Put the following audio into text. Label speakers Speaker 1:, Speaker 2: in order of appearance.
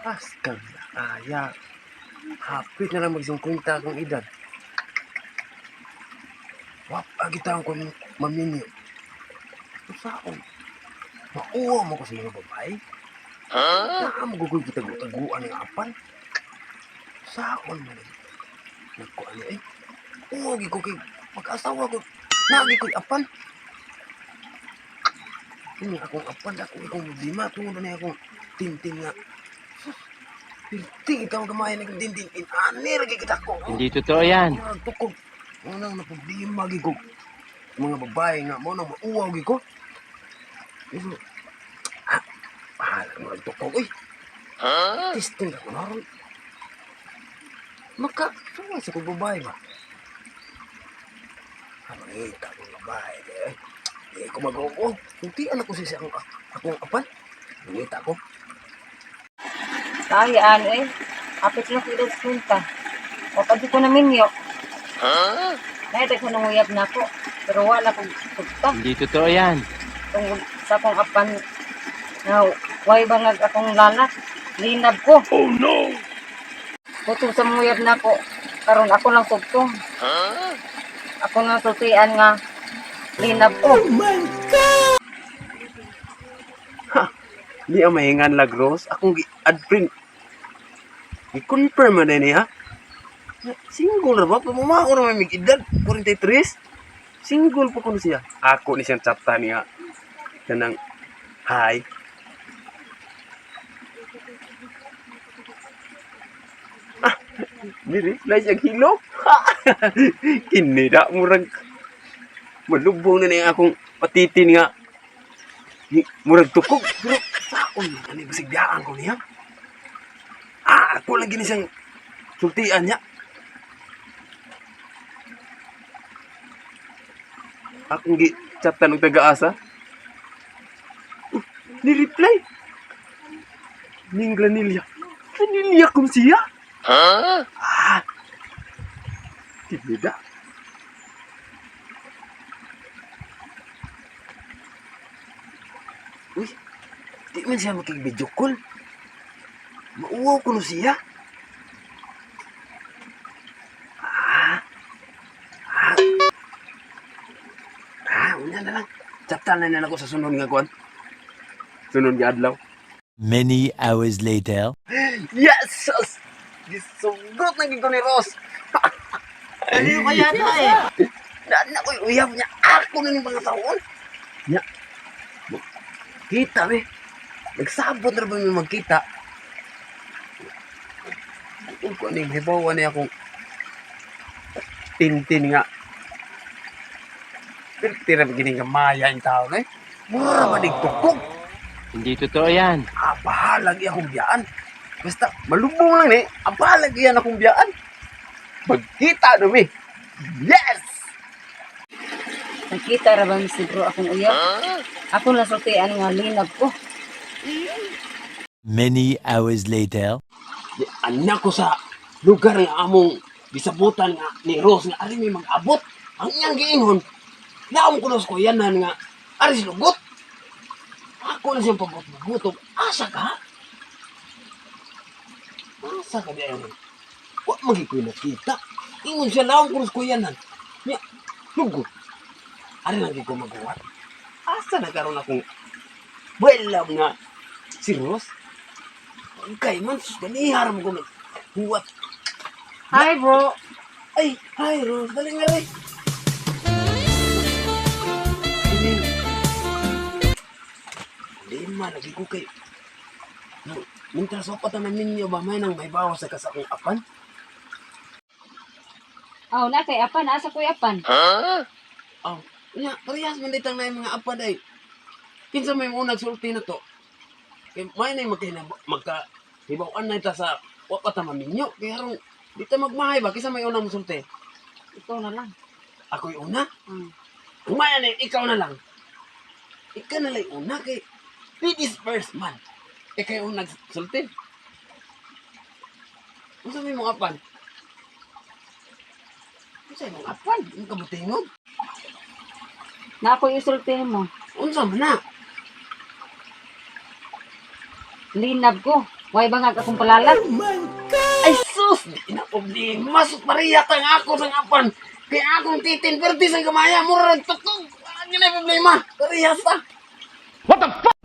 Speaker 1: Pascal, aya. Hapit na lang mag-50 akong edad. Wap, agi taong ko maminyo. Usaon? Mauwa mo ko sa mga babae? Huh? Naa kita taguan ng apan. Saon man eh. Nagko ano eh. Uwa ko kay pag-asawa ko. Naagi ko'y apan. Ini akong apan, ako akong problema. Tungod na akong tintin nga. Sus, Pirti ikaw gamay na akong tintin. Inani lagi kita ko.
Speaker 2: Hindi totoo yan.
Speaker 1: Murag tukog. Unang na problema gi ko. Mga babae nga mo nang mauwaw gi ko. Pero, ah, bahala murag tukog uy. Huh? Testing ako naron. Maka, suwa sa kong babae ba? Ah, mangita akong babae. Eh, di ko mag-oo. Kuntian ako siya sa akong apan. Mangita ko.
Speaker 3: Kaya ano eh. Apit lang ko edad sa kwenta. O pag ko na minyo. Dahil ko nanguyab na ako. Pero wala kong sugta.
Speaker 2: Hindi totoo yan.
Speaker 3: Tungkol sa akong apan na way bangag akong lalak. Linab ko.
Speaker 1: Oh no!
Speaker 3: Butong sa muyab na ako. Karon ako lang sugtong. Ako nga sultian nga linab ko.
Speaker 1: Di ang mahingan lagros. Akong gi-add print. I-confirm na niya. Single ra ba? Pamama ko naman may edad. 43. Single pa kuno siya. Ako ni siyang chapta niya. Kanang, hi. Ah, ni-reply siya hilo. Kini da murag malubong na niya akong patitin nga. Murag tukog pero saon man ani basig biyaan ko niya. Ah, ako lang gini siyang sultian niya. Akong gi chatan og taga-asa. Ni-reply. Ning Granilla. Granilla kung siya. Ah. Tinida. Uy, di man siya makig-video call. Mauwaw ko no siya. Ah. Ah. Ah, una na lang. Chaptan na lang ako sa sunod nga kuan. Sunod nga adlaw.
Speaker 4: Many hours later.
Speaker 1: Yes! Gisugot na gid ko ni Ross.
Speaker 2: Ano kaya ta eh?
Speaker 1: Na ko'y uyab niya. Ako na ning mga taon. Nya. Kita be. Nagsabot na ba may magkita? Ug ko ning hibaw ni akong tintin nga. Pero tira ba gining gamaya yung tao na eh. Mura ba tukog?
Speaker 2: Hindi totoo yan.
Speaker 1: Ah, bahalag iya akong biyaan. Basta malubong lang ni, ah, bahalag iya akong biyaan. Magkita na mi. Yes!
Speaker 3: Nakita ra ba mi siguro akong uyab? Ako lang sultian nga linab ko.
Speaker 4: Many hours later.
Speaker 1: Di, anak ko sa lugar nga among gisabutan nga ni Rose nga ari may mag-abot. Ang iyang giingon, naom ko sa kuyanan nga ari si lugot. Ako na siyang pagbut-butok. Asa ka? Asa ka di ay ron? Wa magi ko'y nakita. Ingon siya, naom ko sa kuyanan. Nya, lugot. Ari lang ko magawa. Asa na karon akong well nga si Rose? Kay man, sus, ganihar mo ko naghuwat.
Speaker 3: Hi bro.
Speaker 1: Ay, hi Rose, dali nga rin. Hindi man, lagi ko kay... No, mintras ako pa namin niyo ba, may nang may bawas sa kasakong apan?
Speaker 3: Aw na kay apan asa ko'y apan.
Speaker 1: Oh, nya, parehas man ditang na yung mga apan ay. Kinsa may unag sulti na to? Kay may na yung magka, hibawan na ita sa wa pa ta maminyo. Kaya aron, di ta magmahay ba? Kinsa may unang musulti?
Speaker 3: Ikaw na lang.
Speaker 1: Ako'y una?
Speaker 3: Mm.
Speaker 1: Kumaya na, ikaw na lang. Ikaw na lang una kay ladies first man. Ikaw yung nagsulti. Unsa may mga apan? Unsa may mga apan? Ang kabutingon?
Speaker 3: Na ako'y isulti mo.
Speaker 1: Unsa man na?
Speaker 3: Linab ko. Way bangag akong palalat.
Speaker 1: Ay sus, di na problema. Sus, pareha tang ako sang apan. Kaya akong titin, perdi sang gamaya, mura nagtukog. Ano na problema? Parehas ta. What the fuck?